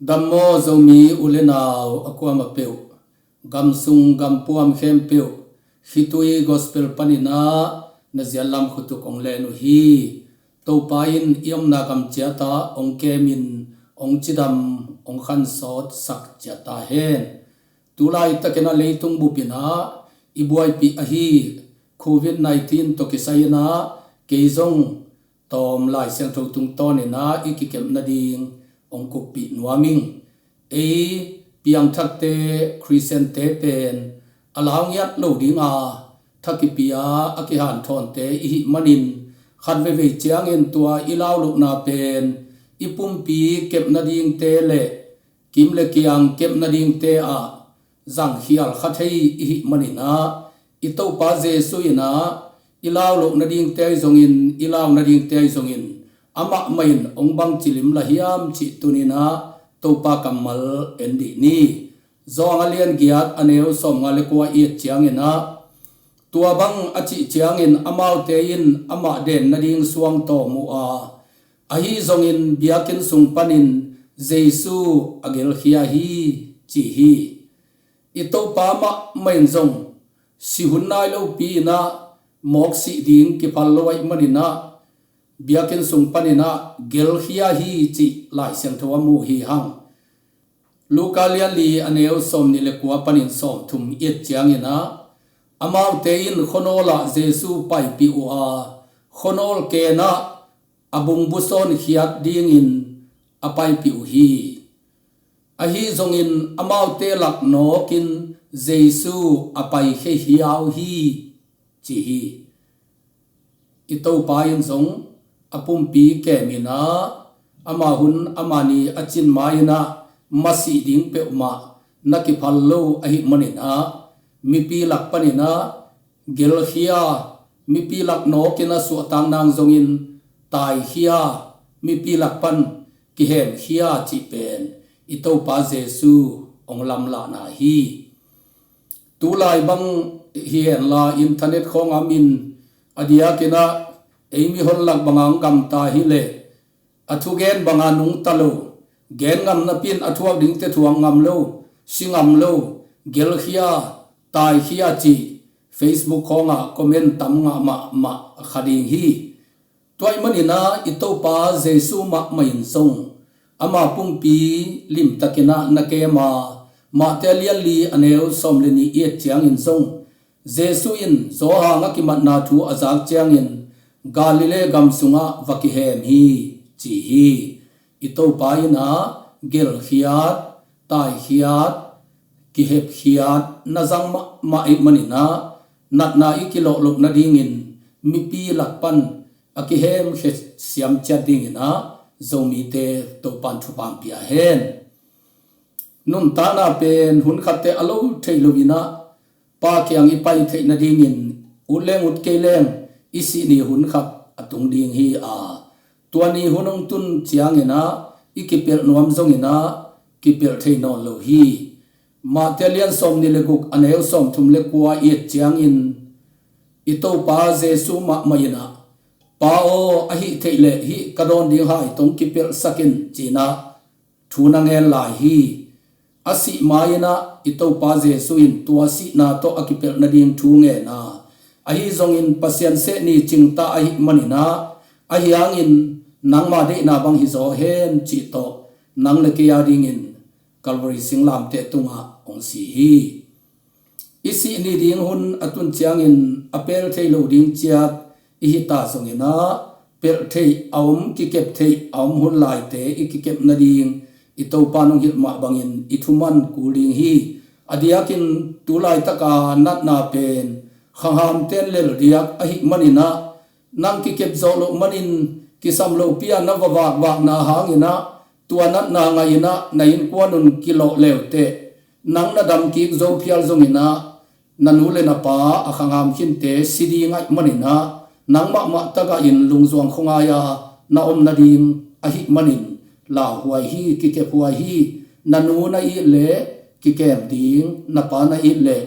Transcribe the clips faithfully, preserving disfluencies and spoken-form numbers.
Dam maw Zomi u le nau a kuamah peuh, gamsung gampuam khempeuh, khitui gospel paninah na ziatlam khutuk ong len uh hi. Topa in i omna gam ciatah ong kemin, ong cidam, ong khansawt sak ciat ta hen. Tulai takinah leitung bupinah i buaipih ahi covid nineteen tawh kisai inah kei zong tawm Lai Siangtho tungtawninah i kikep nading ong kuppih nuam ing. Ei piangthakte, Khristiante pen a lau ngiat lo dinga thakipia a kihanthawnte i hih manin, khat veivei ciangin tua i laulohna pen i pumpi kep nadingte le kim le kiang kep nadingte ah zangkhial kha thei i hih maninah, i Topa Jesu inah i lau loh nadingte ahi zongin, i lau nadingte ahi zongin, amah mah in ong bang cilim la hiam cih tuninah Topa kammal en dih ni. Zawng a lian giat a neu sawmnga le kua i et cianginah, tua bang a cih ciangin amaute in amah den nading suang tawm uh a, ahi zongin biakinn sung panin Jesu a gelkhia hi, ci hi. I Topa mahmah in zong si hun nai lopi inah mawk sih ding kiphal lo ahih maninah biakinn sung paninah gelkhia hi cih Lai Siangtho a mu hi hang. Luka lianli a neu sawmnih le kua panin sawmthum i et cianginah, amaute in khuanawl ah Jesu paipih uh a, khuanawl kenah a bungbu sawnkhiat dingin a paipih uh hi. Ahi zongin amaute lak nawkin Jesu a paikhia uh hi, ci hi. I Topa in zong a pumpi keminah, ama hun amani a cin ma-inah masih ding peuhmah na kiphal lo ahih maninah, mipi lak paninah gelkhia, mipi lak nawkin a suahtak nang zongin taikhia, mipi lak pan kihemkhia cih pen i Topa Jesu ong lamlahna hi. Tulai bang hi henla internet khawngam in a diakinah ei mihon lak banga ong gamta hileh, a thugen banga nungta lo, gen ngam napin a thuak dingte thuak ngam lo, si ngam lo, gelkhia, taikhia cih Facebook khawngah comment tam ngah mahmah kha ding hi. Tua ahih maninah i Topa Jesu mahmah in zong ama pumpi limtakinah na kem a, Mate a lianli a neu sawm le nih i et ciangin zong Jesu in Johan a kimatna thu a zak ciangin Galilee gam sungah va kihem hi, ci hi. I Topa inah gelkhiat, taikhiat, kihepkhiat na zang mahmah ahih maninah natna i kilawh loh nadingin mipi lak pan a kihemkhia siam ciat dinginah Zomite Topan thupha pia hen. Nuntakna pen hun khatte a lo theih loinah Pa kiang i pai theih nadingin ut leng ut kei leng i sih ni hun khat a tung ding hi a, tua ni hun hong tun cianginah i kipelh nuam zonginah kipelh thei nawn lo hi. Mate a lian sawm nih le guk a neu sawm thum le kua i et ciangin i Topa Jesu mahmah inah, Pa aw, a hih theih leh hih ka dawn ding hai tawh kipelhsak in, cinah thu na ngen lai hi. A sih ma-inah i Topa Jesu in tua sihna tawh a kipelh nading thu ngen a, ahi zongin Pasian seh ni cingta ahih maninah, ahi hangin nangma deihna bang hizaw hen cih tawh nang le kei a dingin Calvary singlamteh tungah hong si hi. I sih ni ding hun a tun ciangin a pel thei lo ding ciat i hita zonginah, pelh theih a om, kikep theih a om hun laite i kikep nading i Topa nong hilh mah bangin i thuman kul ding hi. A diakin tu laitaka natna pen khanghamten lel diak ahih maninah, nang kikep zawh loh manin kisam lopi-a na va vakvakna hanginah, tua natna ngahinah na innkuan un kilawh leuteh, nang na dam kik zo phial zonginah na nu le na pa a khangham khinte si ding ahih maninah, nang mahmah tagah in lungzuang khuangai-a na om nading ahih manin, lauhuai hi, kikephuai hi. Na nu na it leh kikem ding, na pa na it leh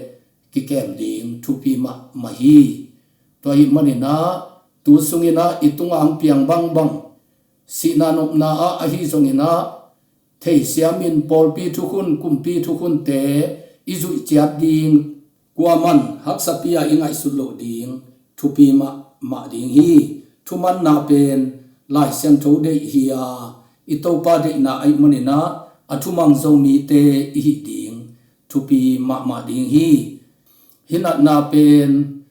kikem ding thupi mahmah hi. Tua ahih maninah tu sunginah i tungah hong piang bangbang, sihna nopna ah ahi zonginah theisiamin pawlpi thukhun, kumpi thukhunte i zuih ciat ding, kuaman haksapi-a i ngaihsut loh ding thupi mahmah ding hi. Thumanna pen Lai Siangtho deih hi-a, i Topa deihna ahih maninah a thumang Zomite i hih ding thupi mahmah ding hi. Hih natna pen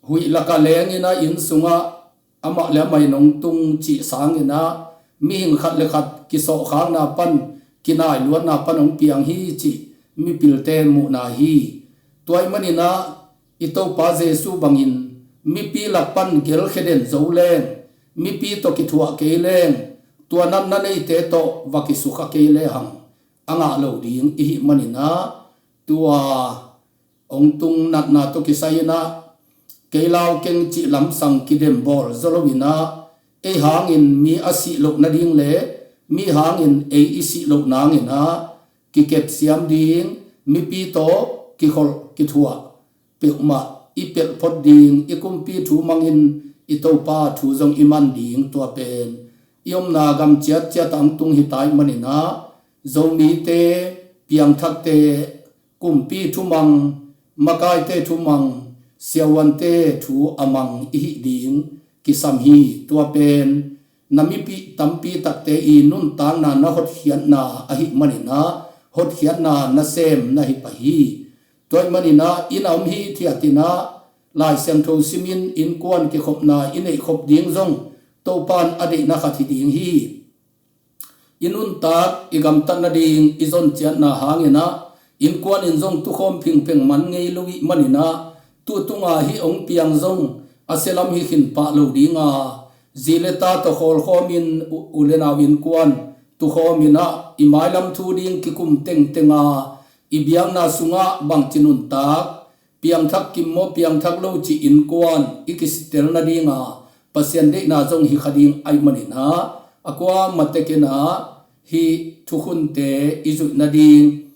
huih lakah lenginah inn sungah amah le amah in hong tung cih sanginah mihing khat le khat kisawhkhakna pan, kinailuatna pan hong piang hi cih mipilte muhna hi. Tua ahih maninah i Topa Jesu bangin mipi lak pan gelkhia den zo leng, mipi tawh kithuah kei leng, tua natna neite tawh va kisukha kei lehang a ngah lo ding i hih maninah, tua hong tung natna tawh kisai-inah kei lau keng cih lamsang kidembawl zaw loinah, ei hangin mi a sih loh nading le mi hangin ei i sih loh nanginah kikep siam ding, mipi tawh kikholh kithuah peuhmah i pelh phot ding, i kumpi thu mangin i Topa thu zong i man ding, tua pen i omna gam ciatciat ah hong tung hi ta ahih maninah, Zomite, piangthakte, kumpi thumang, makaite thumang, siavuante thu a mang i hih ding kisam hi. Tua pen na mipi tampi takte i nuntakna na hotkhiatna ahih maninah, hotkhiatna nasem na hi pah hi. Tua ahih maninah inn a om hithiatinah Lai Siangtho simin innkuan kikhopna i neihkhop ding zong Topa in a deihna khat hi ding hi. I nuntak, i gamtat nading i zon ciatna hanginah innkuan in zong tukhawm phingpheng man ngei lo ih maninah, tu tunga hih hong piang zong a sialam hi khin pah lo dinga, zi le ta tawh khawlkhawmin u, u le nau innkuan tukhawminah i mailam thu ding kikum tengtenga, i biakna sungah bangci nuntak, piangthak kim maw, piangthak lo cih innkuan i kisitel nadinga Pasian deihna zong hi kha ding ahih maninah, a kuamah tekinah hih thukhunte i zuih nading,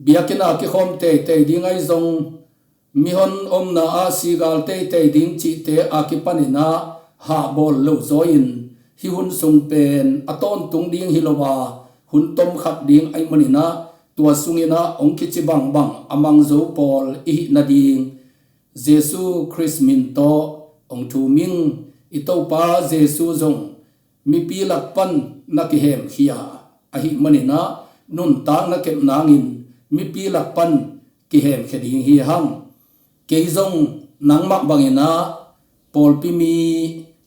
biakinn a kikhawm teitei ding ahi zong, mihon omna ah sigal teitei ding cihte a kipaninah hahbawl lo zaw-in, hih hun sung pen a tawntung ding hi lo a, hun tom khat ding ahih maninah, tua sunginah hong kici bangbang a mang zo pawl i hih nading Jesu Khrist min tawh hong thum ing. I Topa Jesu zong mipi lak pan na kihemkhia ahih maninah, nuntak na kep nangin mipi lak pan kihemkhia ding hi hang. Kei zong nangmah banginah pawlpi mi,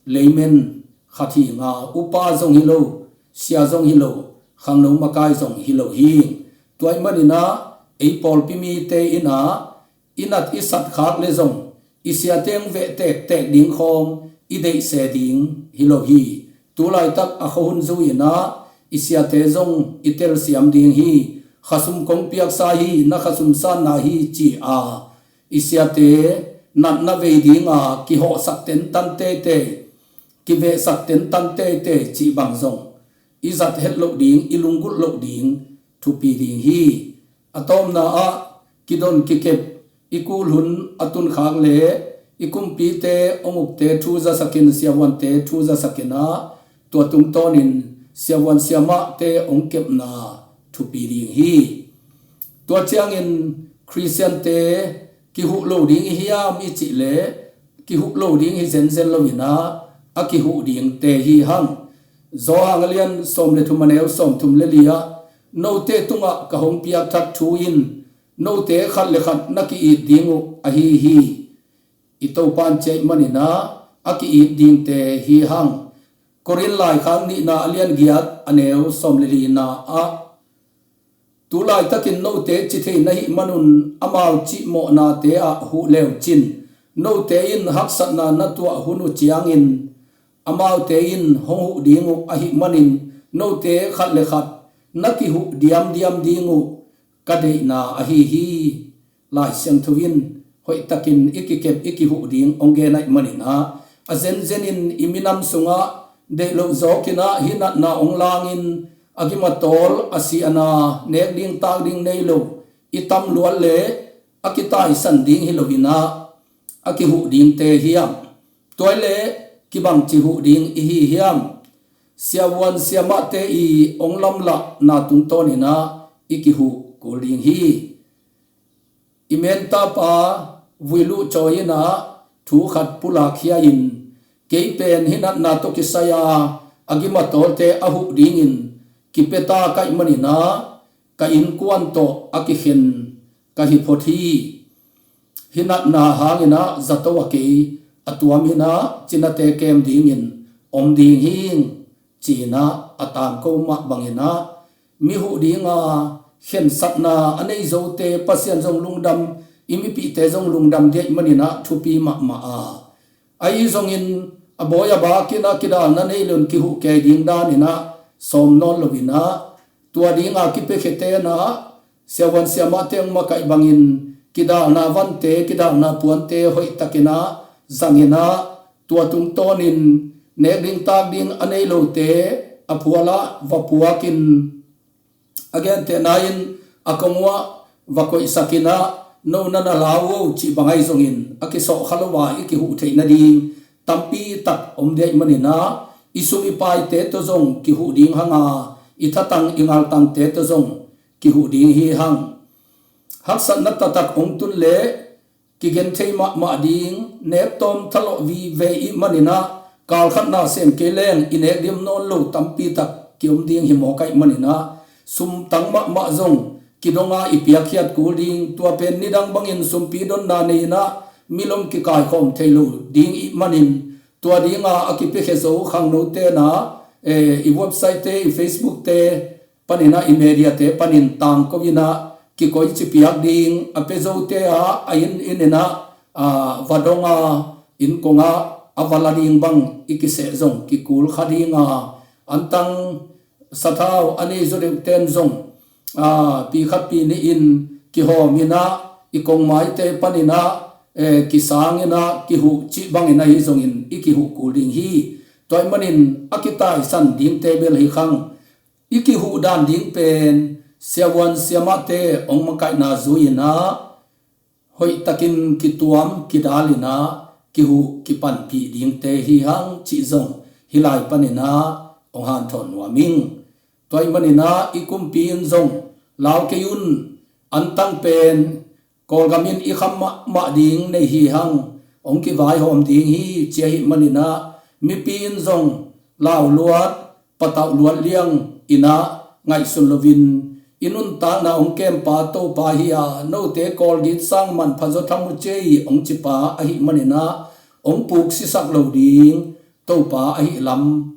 layman khat hi nga, upa zong hi lo, sia zong hi lo, khangno makai zong hi lo hi. Tua ahih maninah ei pawlpi mite innah i nat i sat khak le zong i siate hong veh tektek ding khawng i deihse ding hi lo hi. Tu laitak a khuahun zui-inah i siate zong i telsiam ding hi. Khasum kong piaksa hi, na khasum sanna hi ci-a i siate natna vei dinga kihawhsak tentan teitei, kivehsak tentan teitei cih bang zong i zat het loh ding, i lunggulh loh ding thupi ding hi. A tawpna ah kidon kikep i kul hun a tunkhak le i kumpite, hong ukte thu zasakin, siavuante thu zasakinah, tua tungtawnin siavuan siamahte hong kepna thupi ding hi. Tua ciangin Khristiante kihuh lo ding i hiam i cih leh, kihuh lo ding hi zenzen loinah a kihuh dingte hi hang. Johan a lian sawm le thum, a neu sawmthum le li-ah, note tungah ka hong piakthak thu in note khat le khat na ki-it ding uh ahi hi. I Topa in ci ahih maninah a ki-it dingte hi hang. Korin laikhak nihna a lian giat, a neu sawm le lina ah, tu laitakin note ci thei na hih manun amau cihmawhnate ah huh le uh cin. Note in haksatna na tuah hun uh ciangin amaute in hong huh ding uh ahih manin, note khat le khat na kihuh diamdiam ding uh ka deihna ahi hi. Lai Siangtho in hoihtakin i kikep i kihuh ding hong gen ahih maninah, a zenzenin i minam sungah deih loh zawkinah hih natna hong langin, a gim a tawl, a si a na, nek ding tak ding nei lo i tam luat le a kitaisan ding hi loinah a kihuh dingte hiam? Tua hi leh kibangci huh ding i hi hiam? siavuan siamahte i ong lamlahna tungtawninah i kihuh kul ding hi. I mentapa vuiluh cawi inah thu khat pulak khia in, kei pen hinatna tawh kisai-a a gim a tawlte a huh dingin kipia ta ka hih maninah ka innkuan tawh a kikhen ka hi phot hi. Hinatna hanginah zato a kei a tuam inah cinate kem dingin om ding hing, ci-inah a tangko mah banginah mi huh dinga khensatna a nei zote Pasian zong lungdam, i mipihte zong lungdam diaih maninah thupi mahmah a, ahi zongin a bawi a bakinah kidalna nei loin kihuh kei ding daninah sawm nawn loinah tua dinga kipiakhiate inah siavuan siamahte ong makaih bangin kidalna vante, kidalna puante hoihtakinah zanginah tua tungtawnin nek ding tak ding a nei lote a phualah va puakin a gentehna in a kong uah va koihsakinah no na na lau o cih bang ahi zongin a kisawhkha lo a i kihuh theih nading tampi tak om diaih maninah i sum i paite tawh zong kihuh ding hanga i thatang i ngaltangte tawh zong kihuh ding hi hang. Haksatna taktak ong tun leh kigen thei mahmah ding, nek tawm thalawh vive ih maninah kalkhatna sem kei leng i nek diam nawn lo tampi tak kiom ding hi mawk aih maninah sumtang mahmah zong kidonga i piakkhiat kul ding, tua pen nidang bangin sumpi donna nei inah milom kikaikhawm thei lo ding ih manin tua dinga a kipiakhia zo khangnote inah, eh, i website-te, i Facebook-te paninah, i media-te panin tangko inah kikoici piak ding, a pia zote ah a inn inn inah, ah, va donga innkonga a va la ding bang i kiseh zong kikul kha dinga, antang sathau a nei zaw deuhten zong, ah, pi khat pi nihin kihawm inah i kongmaite paninah, eh, kisang inah kihuh cih bangin ahi zongin i kihuh kul ding hi. Tua ih manin a kitaisan dingte bel hi khang. I kihuh dan ding pen siavuan siamahte ong makaihna zui inah hoihtakin kituam kidal inah kihuh kipanpih dingte hi hang cih zong hih lai paninah ong hanthawn nuam ing. Tua ih maninah i kumpi in zong lau kei un, antang pen Kawlgam in i kham mahmah ding nei hi hang, ong kivaihawm ding hi ci ahih maninah mipi in zong lau luat patauh luat liang inah ngaihsun loin i nuntakna ong kempa Topa hi a, note Kawlgit sang manpha zaw tham uh cei ong cipa ahih maninah ong puksisak lo ding Topa ahih lam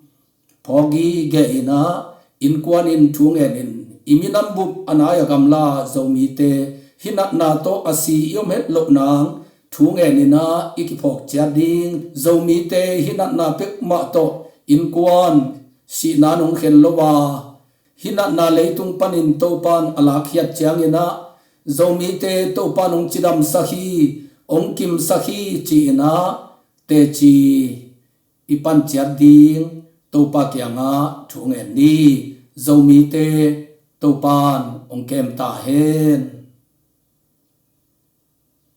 phawk gige inah innkuan in thu ngen in i minam bup a nai a gamla Zomite hinatna tawh a si i om het loh nang thu ngen inah i kiphawk ciat ding. Zomite hinatna pekmah tawh innkuan sihna nong khen lo a, hinatna leitung panin Topan a lakkhiat cianginah Zomite Topan ong cidamsak hi, ong kimsak hi ci inah teci i panciat ding Topa kiangah thu ngen ni. Zomite Topan ong kem ta hen.